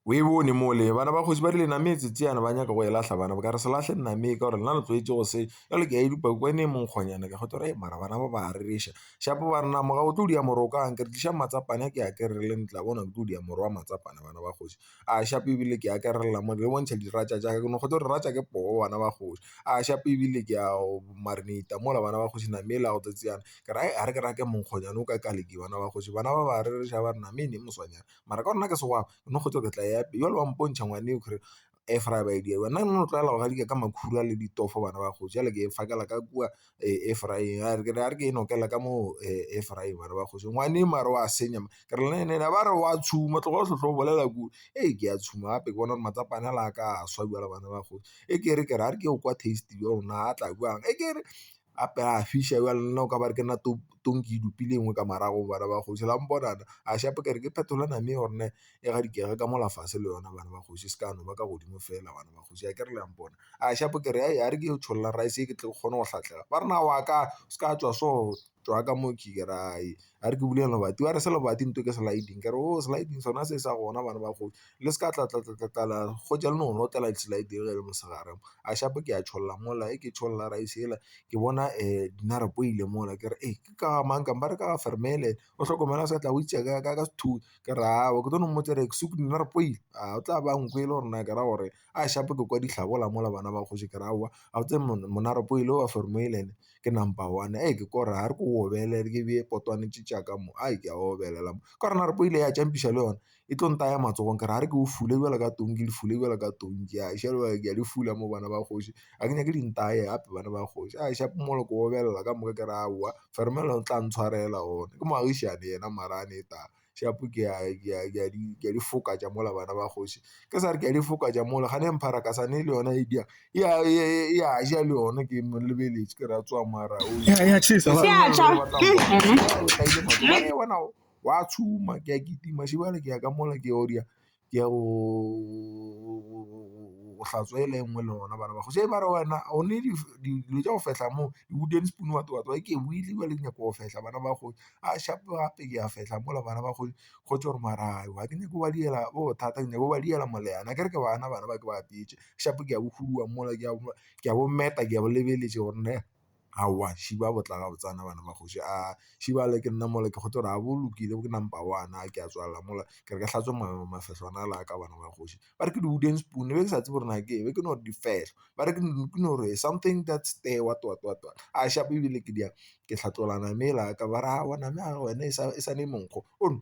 O e bone mole bana ba kgoši ba rile name e tsetseana ba nyaka go e lahla bana ba ka re se lahle name ka gore lena le tlwaetše go se jale ke a e dupa kwa ne monkgonyana ke kgotsa gore mara bana ba ba rereša shapo ba rena moga o tlo dia moro kang ke re tliša matsapane a ke a kerele ntla bona ke tlo dia moro wa matsapane bana ba kgoši a shapo ebile ke a kerela mo le bontšha diratša tša ka ke no kgotsa gore ratša ke poo bana ba kgoši a shapo ebile ke a marinata mola bana ba kgoši name e la go tsetseana ke re a re ke rake monkgonyana o ka kaleke bana ba kgoši bana ba ba rereša ba re name e ne moswanyana mara ka gore nna ke segwagwa no kgotsa ke tla ya jalo wa mpontšha ngwane o kry air fry ba e dira nna no tlwaela go gadika ka makhura le ditofo bana ba kgoši jale ke e fakela ka kua air frying a re ke e nokela ka mo air frying bana ba kgoši ngwane mare wa senya ke re le ene ba re wa tshuma tloga o hlotlo o bolela kudu ee ke a tshuma gape ke bona gore matsapane a la ka a swa bjale bana ba kgoši e ke re ke re a re ke o kwa taste ya rona a tla jwang e ke re gape a fiša bjale nna o ka ba re ke nna tonki e dupile engwe ka morago bana ba kgoši la mponana a shapo ke re ke phetola name gore e gadikege ka mola fase le yona bana ba kgoši se ka no ba ka godimo fela bana ba kgoši a ke re le a mpona a shapo ke re a re ke yo tšholla rice e ke tle ke kgone go hlahlela ba re na wa ka se ka tšwa so tšwa ka mo ke re ai a re ke bule lebati ba re se lebati nto ke sliding ke re o sliding sona se sa gona bana ba kgoši le se ka tla tla tla tla la kgotsa le no notlela sliding ge e le mosegare a shapo ke a tšholla mola e ke tšholla rice ela ke bona dinarapo ile mola ke re ee ke ka ga mang ba re ka ga Vermeulen o hlokomela se tla o itse ka ka sethunya ke re aowa ke tlo no mmotsa re soek dinarapo ile a o tla ba nkwele gore na ke ra gore a shapo ke kwa dihlabola mola bana ba kgoši ke re aowa a o tsebe monarapo ile wa Vermeulen ke number one ee ke kore ga re ko obele ke beye potwane tše tša ka mo ai ke a obelela mo ka gore narapo ile ya tšampiša le yona e tlo ntaya matsogong ke re ga re ke o fule bjalo ka tonki le fule bjalo ka tonki a šale ke a di fula mo bana ba kgoši ga ke nyake di ntaye gape bana ba kgoši a shapo mola ke obelela ka moka ke re aowa Vermeulen o tla ntshwarela gona ke moagišane yena mara a ne taba shapo ke a di fokatša mola bana ba kgoši ke sa re ke a di fokatša mola gane mpharakasane le yona e dia e a ja le yona ke mo lebeletše ke re a tswa mara wa tshuma ke a kitima šebale ke ya ka mola ke yo dia ke ya go hlatswa e le nngwe le yona bana ba kgoši ba re wena o ne dilo tša go fehla mo di-wooden spoon what what ke boile bjale ke nyaka go fehla bana ba kgoši a shapo gape ke a fehla mola bana ba kgoši kgotsa gore mara ga ke nyake go ba diela bo bothata ke nyaka go ba diela moleyana akere ke bana bana ba ke ba apetše shapo ke a bo huduwa mola ke a bo meta ke a bo lebeletše gore ne aowa šiba bo tla gabotsana bana ba kgoši a šiba le ke nna mola ke kgotsa gore a bo lokile ke number one a ke a tswalela mola ke re ke hlatswe mafehlwana a la ka bana ba kgoši ba re ke di-wooden spoon be ke sa tsebe gore na ke be ke no re difehlo ba re ke no re something that stay what what what what a shapo ebile ke dia ke hlatlola name la ka ba re aowa name ya wena e sa ne monkgo o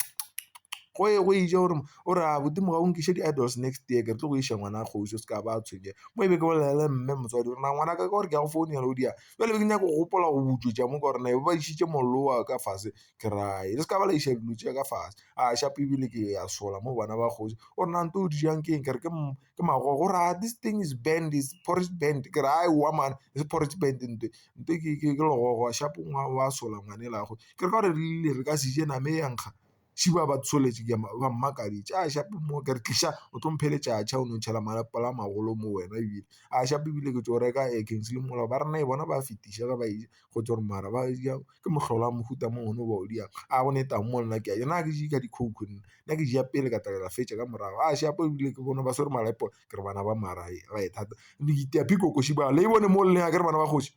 go ye go ija gore o re a modimo ga o nkiše di-idols next year ke re tlo go iša ngwana kgoši o se ka ba a tshwenyega mo e be ke bolela le mme motswadi gore na ngwana ka gore ke ya go founela o dia bjale be ke nyaka go gopola go butšwetša mo ka gore na ba išitše mollo wa ka fase ke rae le se ka ba la iša dilo tše ka fase a shapo ebile ke a sola mo bana ba kgoši o re na nto o di jang ke eng ke re ke magogo gore a this thing is band is porridge band ke re aowa man is porridge band nte nte ke legogo shapo wa sola ngwane la go ke re ka gore le re ka se je name ya nkga šiba ba tsholetše ke ba mmakaditše a shapo mo ke re tliša o tlo mpheletša tšha o no ntšhela malapa la magolo mo wena ebile a shapo ebile ke tšo reka Kingsley mola ba rena e bona ba fetiša ge ba e go tšwa gore mara ba ja ke mohlolo wa mohuta mongwe o ba o diang a go ne tang mo nna ke a ja nna ke je ka di-coke nna nna ke ja pele ka tla fetša ka morago a shapo ebile ke bone ba swere malepo ke re bana ba mara ba e thata le itea phikoko šiba le e bone mo le a ke re bana ba kgoši.